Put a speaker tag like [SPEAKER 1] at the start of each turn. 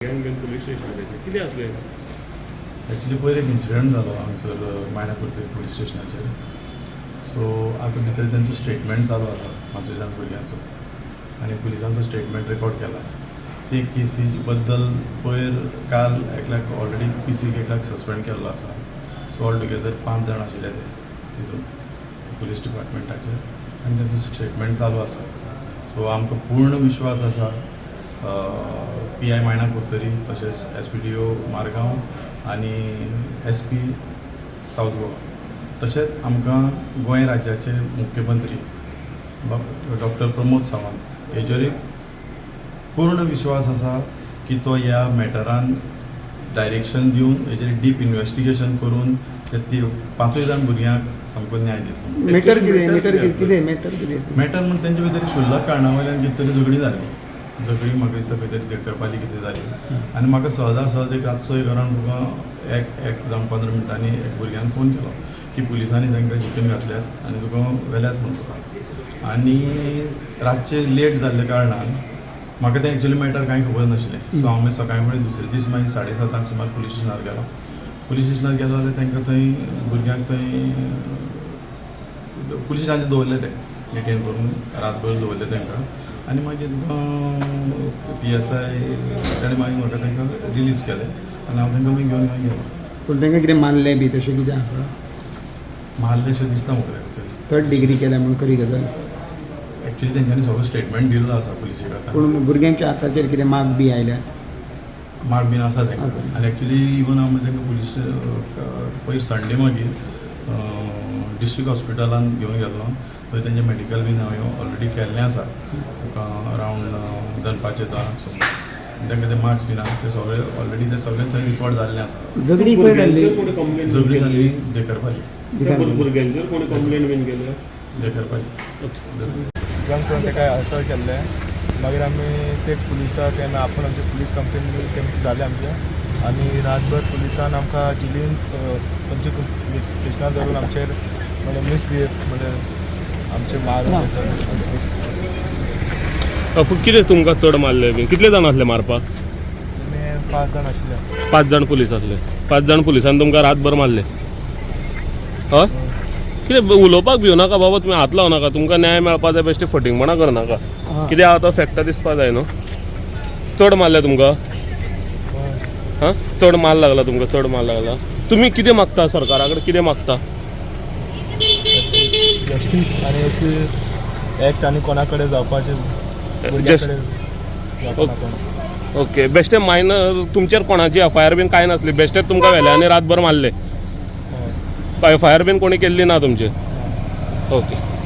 [SPEAKER 1] भुरग्यांक घेवन पुलीस स्टेशनार येयले, कितें आसलें?
[SPEAKER 2] एक्चुली पयर एक इन्सिडंट जालो हांगसर मायणा कुर्डी पुलीस स्टेशनाचेर. सो आतां भितर तेंचो स्टेटमेंट चालू आसा पांचूय जाण भुरग्यांचो आनी पुलिसान तो स्टेटमेंट रेकॉर्ड केला. ते केसी बद्दल पयर काल एकल्याक ऑलरेडी पीसीक एकल्याक सस्पेंड केल्लो आसा. सो ऑल टुगेदर पांच जाण आशिल्ले ते तितून पुलीस डिपार्टमेंटाचे आनी तेंचो स्टेटमेंट चालू आसा. सो आमकां पूर्ण विश्वास आसा पीआय मायणा कुडतरी तशेंच एसपीडीओ मारगांव आनी एसपी सावथ गोवा, तशेंच आमकां गोंय राज्याचे मुख्यमंत्री डॉक्टर प्रमोद सावंत हेजेरूय पूर्ण विश्वास आसा की तो ह्या मॅटरान डायरेक्शन दिवन हेजेर डीप इन्वेस्टिगेशन करून ते ती पांचूय जाण भुरग्यांक सामको न्याय दितलो.
[SPEAKER 3] मॅटर कितें? मॅटर कितें? मॅटर कितें?
[SPEAKER 2] मॅटर म्हण तेंचे भितर क्षुल्लक कारणा वयल्यान कितें तरी झगडीं जाल्लीं. झगडीं म्हाका दिसता खंय तरी करपाची कितें जाली आनी म्हाका सहजा सहज एक रातचो एक अरावंड तुका एक एक जावं 15 मिनटांनी एक भुरग्यान फोन केलो की पुलिसांनी तांकां जिपीन घातल्यात आनी तुका व्हेल्यात म्हूण तुका. आनी रातचे लेट जाल्ल्या कारणान म्हाका तें एक्चुली मॅटर कांय खबर नाशिल्लें. सो हांव मागीर सकाळीं फुडें दुसरे दीस मागीर 7:30 सुमार पुलीस स्टेशनार गेलो. पुलीस स्टेशनार गेलो जाल्यार तांकां थंय भुरग्यांक थंय पुलीस स्टेशनाचेर दवरले, ते डिटेन करून रातभर दवरले तांकां. आनी मागीर तुका पीएसआय ताणें मागीर म्हाका तांकां रिलीज केलें आनी हांव तांकां मागीर घेवन मागीर गेलो.
[SPEAKER 3] पूण तांकां कितें मारलें बी तशें कितें आसा?
[SPEAKER 2] मारलेशें दिसता म्हाका.
[SPEAKER 3] थर्ड डिग्री केल्या म्हणून खरी गजाल?
[SPEAKER 2] एक्चुली तेंच्यांनी सगळो स्टेटमेंट दिल्लो आसा पुलिसेक आतां.
[SPEAKER 3] पूण भुरग्यांच्या हाताचेर कितें माग बी आयल्यात?
[SPEAKER 2] मार्क बीन आसा तांकां.
[SPEAKER 3] आसा.
[SPEAKER 2] आनी एक्चुली इवन हांव तांकां पुलीस पयर संडे मागीर डिस्ट्रिक्ट हॉस्पिटलान घेवन गेल्लो. थंय तेंचें मेडिकल बीन हांवें ऑलरेडी केल्लें आसा. तुका अरावंड दनपारचे 2 सुमार तांकां ते मार्क्स बीन आसा ते सगळे ऑलरेडी ते सगळे थंय रिकॉर्ड जाल्ले आसा.
[SPEAKER 3] झगडी खंय जाल्ली?
[SPEAKER 1] भुरग्यांचेर कोणी कंप्लेन?
[SPEAKER 2] झगडी जाली देकरपाली.
[SPEAKER 1] भुरग्यांचेर कोणी कंप्लेन बीन केल्या?
[SPEAKER 2] देकरपाली.
[SPEAKER 4] ड्रंक करून तेका असल्ट केल्लें. मागीर आमी ते पुलिसाक आमी आपोवन आमचे पुलीस कंप्लेन बी जालें आमचें आनी रातभर पुलिसान आमकां जिलीन आमचे पुलीस स्टेशनार धरून आमचेर म्हणजे मिसबिहेव, म्हणजे आमचे मारून.
[SPEAKER 1] पूण कितें तुमकां चड मारले बीन? कितले जाण आसले मारपाक?
[SPEAKER 4] आमी पांच जाण आशिल्ले.
[SPEAKER 1] पांच जाण पुलीस आसले. पांच जाण पुलिसान तुमकां रातभर मारले? हय. कितें उलोवपाक भिवनाका बाबा, तुमी हात लावनाका. तुमकां न्याय मेळपा जाय. बेश्टे फटींगपणां करनाका. कितें आहा तो फॅक्ट दिसपा जाय न्हू. चड मारले तुमकां? हां, चड माल लागला तुमकां? चड माल लागला. तुमी कितें मागता सरकारा कडेन? कितें मागता?
[SPEAKER 4] जस्टीस आनी अशी एक्ट आनी कोणा कडेन जावपाचें भुरग्यां कडेन जावपा नाका.
[SPEAKER 1] ओके, बेश्टे मायनर तुमचेर कोणाची एफआयआर बीन कांय नासली. बेश्टेच तुमकां व्हेले आनी रातभर मारले.
[SPEAKER 4] हय.
[SPEAKER 1] एफआयआर बीन कोणी केल्ली ना तुमचेर. ओके.